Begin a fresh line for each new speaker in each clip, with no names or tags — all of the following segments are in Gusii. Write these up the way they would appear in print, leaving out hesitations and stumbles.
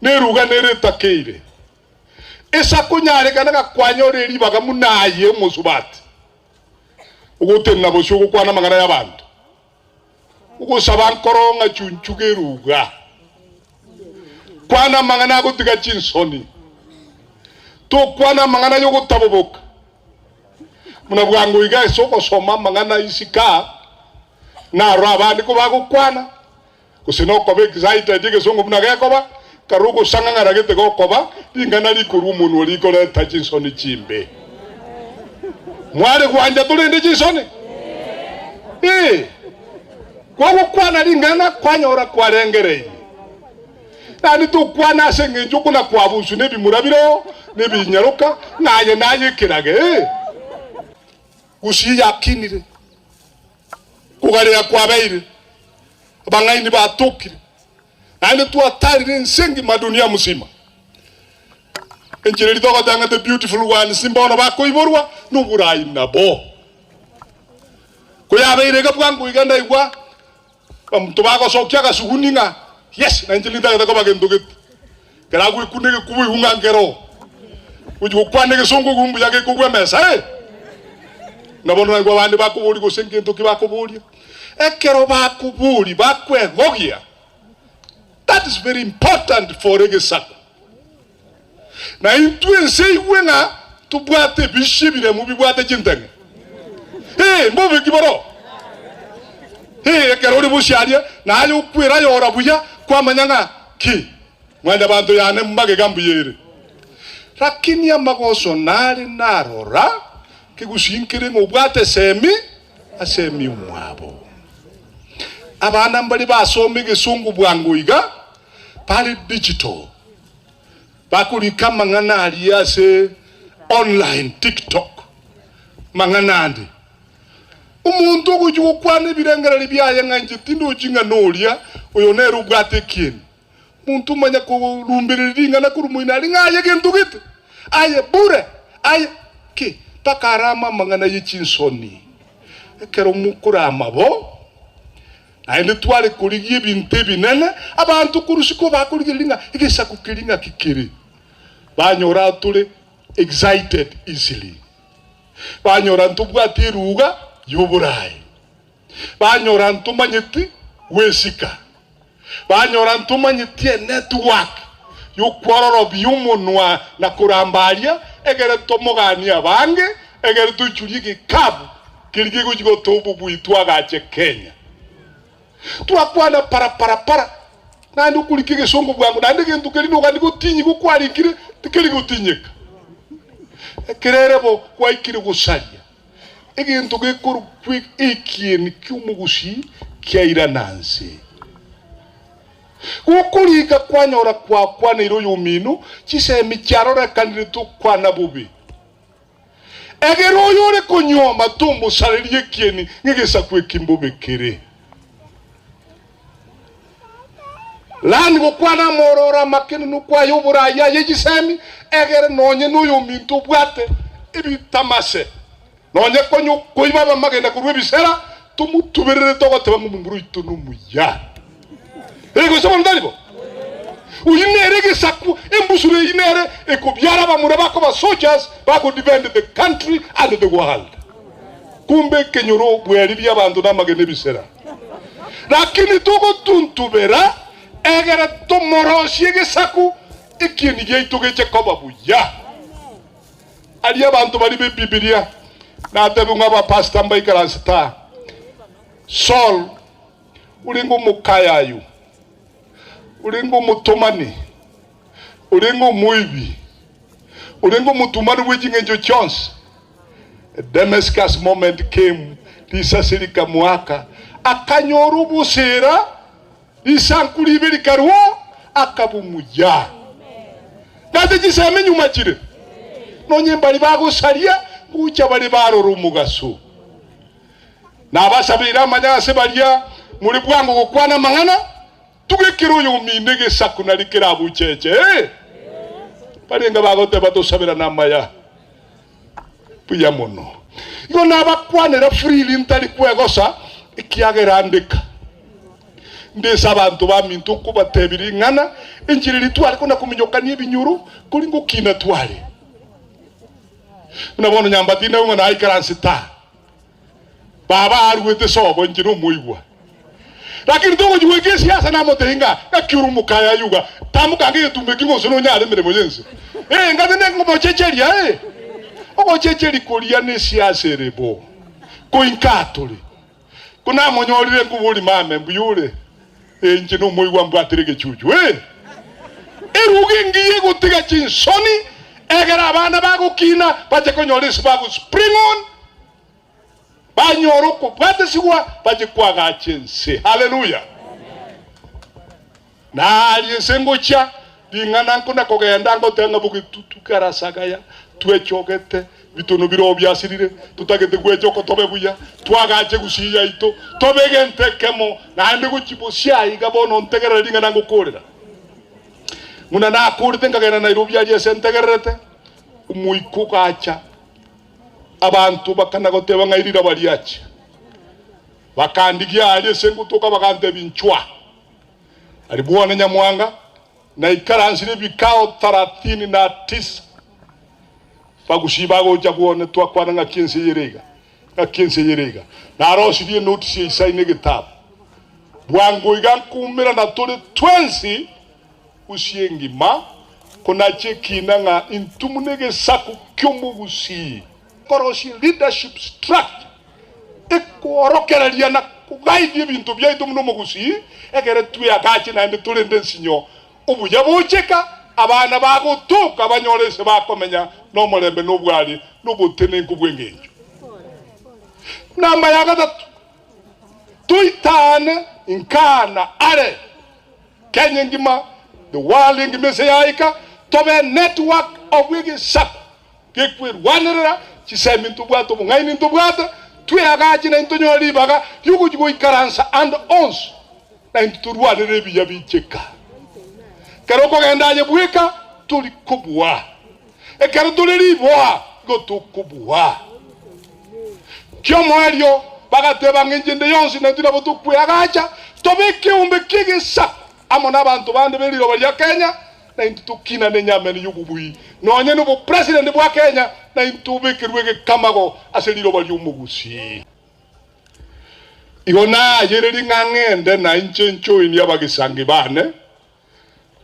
Neruga nere etakeire. Esakonyarekana gakwanyora eribaga buna aye omosubati, ogotenena bosio ogokwana amang'ana y'abanto, ogosaba nkoro ng'a chunchuga eruga. Kwana amang'ana agotiga chinsoni, tokwana amang'ana y'ogotaboboka. Buna bwango iga ase ogosoma amang'ana isiko aa, naro abande kobagokwana, Gose nokoba excited egesongo buna gekoba, kare ogosang'ang'ana gete gokoba ring'ana rikorwa omonwa rikoreta chinsoni chimbe. Mware gwancha torende chinsoni? Ee, kwagokwana ring'ana kwanyora kwarengereirie. Naende tokwana ase engencho okona kwabusu nebimura biroo, nebinyaroka, ng'a aye naye ekerage. Ee, gusii yakinire. Kogarea kwabeire, abang'aini batokire, naende twatarire ense engima dunia mzima. Enchera eria togoteba ng'a the beautiful ones mbono bakoiborwa noborai nabo. Koyabeire iga bwango iga ndaigwa abanto bagosokia agasuguni ng'a yes nainche nintagete koba gento gete. Ekero agwekuna egekuba oigwe ng'a nkero gochia gokwana egesongo oigwe mbuya gekogwa emesa eh. Na bono naigwa abande bakoboria gose ngento ki bakoboria. Ekero bakoboria bakwegogia, that is very important for egesaku. Na intwe ense eigwe ng'a tobwate ebisio ebiremu bibwate chinteng'e. Ee, mbobe ki boro? Ee, ekero ore bosio aria, naye okwerayora buya, kwamanya ng'a ki, Mwanyabanto yane magega mbuya ere. Lakini amagoso nare narora, kegusii nkere ng'a obwate esemi ase emiumwabo. Abana mbare basoma egesongo bwango iga, bare digital. Bakorika amang'ana aria ase online, tiktok, mang'ana ande. Omonto ogochia gokwana ebirengererio biaye ng'a inche tindochi ng'a noria, oyo nere obwate ekieni. Omonto omanya korumbereria ring'ana korwa moino aria ng'a aye gento gete, aye bure, aye ki, mpaka arame amang'ana ye chinsoni. Ekero mokorama bo, Naende tware korigia ebinto ebinene, abanto korwa isiko bakorigereria ng'a egesaku keria ng'aki kere, banyora tore excited easily, banyora ntobwati eruga y'oboraai, banyora ntomanyeti gwesika, banyora ntomanyeti enetwork y'okwororobia omonwa na koramba aria, egere tomoganie abange, egere toichorie egekabu keria kegochia gotoa obobui twagache Kenya. Twakwana para para para, naende okorika egesongo bwango, naende egento keria nogani gotinyigwa kwarikire tikeri gotinyeka. Ekero ere bo gwaikire gosaria, egento gekorokwa ekieni ki'omogusii kiairana nse. Gokorika kwanyora kwakwaneire oyomino, chisemi chiarorekanire tokwana bobe. Egere oyore konyuoma tomosarerie ekieni ng'egesaku eki mbobe kere. Lani gokwana amororo amakenunu kwaye oboraai aye chisemi, egere nonye noyominto obwate ebitamase, nonye konya okoiba abamagena korwa ebisera, tomotuberere togoteba ng'a omomura oito nomuya. Ee, gose bono tari bo? Oyio nere egesaku, embusuro eyio nere ekobiara abamura bakoba soldiers bago defend the country and the world. Kumbe ekenyoro bweririe abanto namagena ebisera. Lakini togotuntubera egere tomorosie egesaku ekieni giaito geche koba buya. Aria abanto baria b'Ebibilia natebigwe ng'a abapastor mbaikaransete aa. Saul Orenge omokayayu, orenge omotomani, orenge omoibi, orenge omotumani bwe ching'encho chionsi. A Damascus moment came, risasi rikamoaka, akanyora obosera, risanku ribe rikarua, akaba omuya. Nase chisemi nyuma chire, nonye mbari bagosaria, gocha bare barora omogaso. Nabasabeire amanya ase baria more bwango gokwana amang'ana, tugekere oyomino egesaku nari kerabucheche. Ee, barenge bagoteba tosaberane amaya. Buya mono. Igo nabakwanera freely ntari kwegosa, ekiagera ndeka. Ndese abanto baminto nkobatebia ring'ana, enchera eria tware kona-kominyokania ebinyoro, kori ngokina tware. Buna bono nyamba tindagwe ng'a naikaransete aa. Baba aruete sobo, inche nomoigwa. Lakini togochia goika esiasa namotebie ng'a gaki ore omokaya ayio iga, tamokange egetumbo ekio gose nonyare emeremo y'ense. Ee, ngate nengomochecheria, ee. Ogochecheria koria nesiasa ere bo, koinka atore. Ko namonyorire nkoboria mame, mbuya ore? Ee, inche nomoigwa mbwatire egechuchu. Ee, eruga engiya egotiga chinsoni, egere abana bagokina bache konyora ase bago spring on, banyore okobwatesigwa bache koagacha ense. Haleluya! Naaria ense ngochia, ring'ana nkona kogenda ngoteba ng'a bogetutu karasagaya, twechogete, bitono biroo biasirire, totagete gwechoka tobe buya, twagache gusii yaito, tobe egento ekemo, naende gochia bosio aiga bono ntegerere ring'ana ngokorera. Buna nakorete nkagenda Nairobi aria ase ntegererete, omoika ogacha, abanto bakana goteba ng'a riraba riachia. Bakandigia aaria ase ngotoka bagantebia, Inchwa! Aria bwone nyamwanga, naikaransire ebikao thalathini na tisa. Bagusii bagocha bwone twakwana ng'aki ense eye ere iga, ng'aki ense eye ere iga. Narosirie enotisi eisaine egetabu. Bwango iga nkoumerana tore twensi gusii engima, konacha ekiina ng'a intwe buna egesaku ki'omogusii. Korosia leadership structure ekoorokereria na kogaidie ebinto biaito buna omogusii, ekere tweagache naende torende ensinyo obuya bocheka, abana bagotoka banyore ase bakomenya nomorembe na obwari na obotenenku bw'engencho. Namba ya gatato, toitaane nkana are Kenya engima, the world engima ase yaika, tobe network of egesaku Gekwerwanerera chisemi ntobwate, obong'aini ntobwate, tweagache na intonyore ribaga ri'ogochia goikaransa ande onsi, na intwe torwanere ebiya bicheka. Ekero okogenda aye bweka, tori kobua. Ekero tore riboa, igo tokobua. Ki'omoerio bagateba ng'a inche inde yonsi naintwe nabo tokweagacha, tobe ekeombe ki'egesaku amo nabanto bande be riroba ria Kenya, na intwe tokinane enyameni y'obobui, nonya nobopresident bwa Kenya, na intwe tobekerwe egekamago ase riroba ri'omogusii. Igo nayererie ng'a ng'ende na inche njoinie abagesangi bane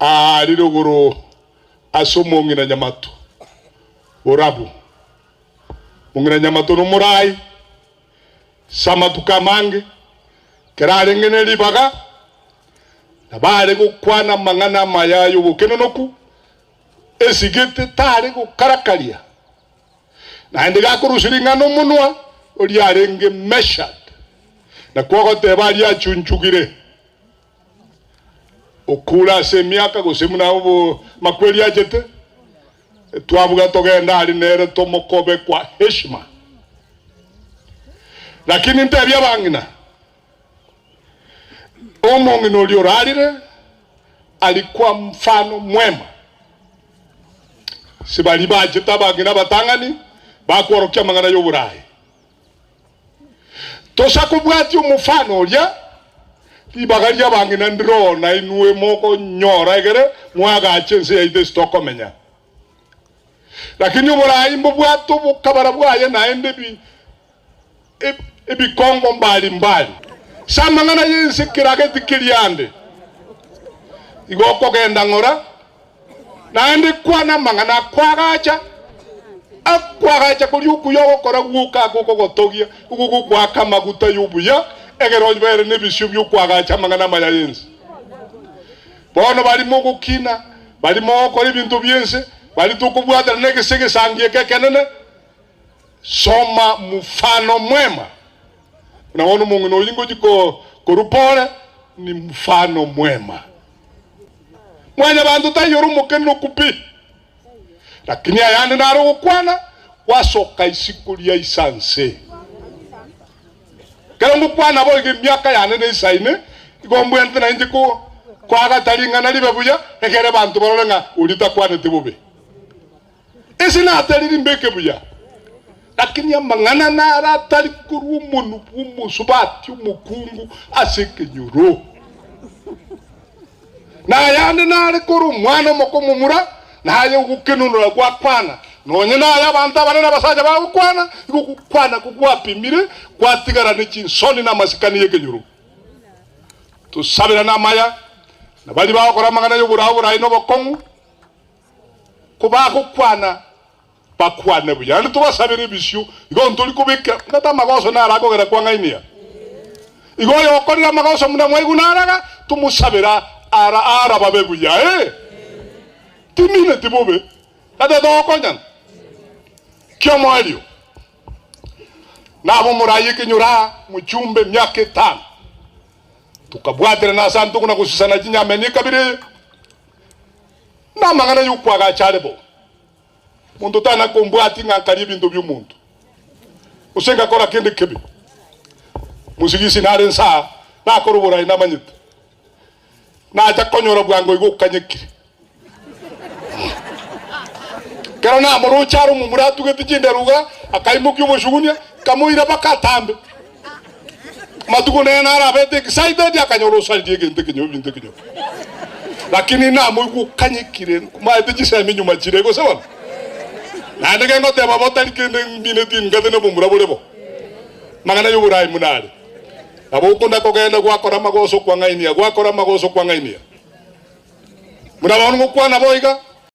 aa rirogoro ase omong'ina nyamato borabu. Mong'ina nyamato nomorai ase amatuko amange, ekero arenge ne ribaga, Nabare gokwana amang'ana amaya ay'obokenonoku, esigete tare gokarakaria, naende gakorusia ring'ana omonwa, oria arenge measured, nakwo ogoteba aria achunchugire, okure ase emiaka gose buna amakweri achete, twabuga togende aria nere tomokobe kwa heshima. Lakini ntebie abang'ina, Omong'ina oria orarire alikuwa mfano mwema. Ase baria bachete abang'ina abatang'ani bakworokia amang'ana y'oboraai. Tosa kobwatia omofano oria, ribaga ri'abang'ina ndiroo nainwe mokonyora egere mwagache ense yaito ase tokomenya. Lakini oboraai mbobwate obokabara bwaye naende bi ebikongo mbari mbari. Ase amang'ana y'ense kerageti keria ande, igo okogenda ng'ora, naende kwana amang'ana akoagacha, akoagacha koria okuya ogokora gwoka ake okogotogia, okwo gokoaka amaguta y'obuya, ekero obere nebisio bi'okoagacha amang'ana amaya y'ense. Bono baria mogokina, baria mogokora ebinto bi'ense, baria tokobwatana negese egesangi eke ekenene, Soma mfano mwema. Buna bono omong'ina oyio ngochia korwa pore ni mfano mwema. Mwanyabanto taiyo ore omokenenoku pi, lakini ayande naro ogokwana gwasoka isiko ria isanse. Ekero ngokwana boigo emiaka yane neisaine, igo mbwenerete nainche koagata ring'ana ribe buya, ekere abanto barore ng'a oria takwaneti bobe. Ase natariri mbeke buya, lakini amang'ana naro atari korwa omonwa bw'omosubati omokungu ase ekenyoro. Na ayande nare korwa omwana omoke omomura, na aye ogokenonora gwakwana, nonye naye abanto abanene abasacha bagokwana, igo gokwana kogwapimire, gwatigara ne chinsoni na amasikani y'ekenyoro. Tosaberane amaya, na baria bagokora amang'ana y'oborao oboraai na obokong'u, kobagokwana bakwane buya, naende tobasabere ebisio, igo ntori kobekera ng'ata amagoso naro akogera kwang'ainia. Igo oyokorire amagoso buna mwaigwa naraga, tomosabera ara ara babe buya. Ee, timineti bobe, ng'ata togokonyana. Ki'omoerio, nabe omoraai ekenyoro aa, mochumba emiaka etano, tokabwaterana ase antogo na gosisana chinyameni ekabira eye, namang'ana y'okoagacha are bo. Monto tana kombwatia ng'a nkarie ebinto bi'omonto, gose ngakora kende kebe. Mosigisi nare nsaa, nakora oborai namanyete. Nacha konyora bwango igo okanyekire. Ekero namoroche are omomura atugete chinderu iga, akaimokia obosugunia, nkamoira mpaka atambe. Amatuko nere narabete excited akanyora osaririe egento ekenyoru ebinto ekenyoru. Lakini namoigwa okanyekire maete chisemi nyuma chire gose bono. Naende kengoteba bo tari kende mbineti ngate na obomura bore bo. Amang'ana y'oborai buna are. Nabo okona kogenda gwakora amagoso kwang'ainia gwakora amagoso kwang'ainia. Buna bono ngokwana bo iga.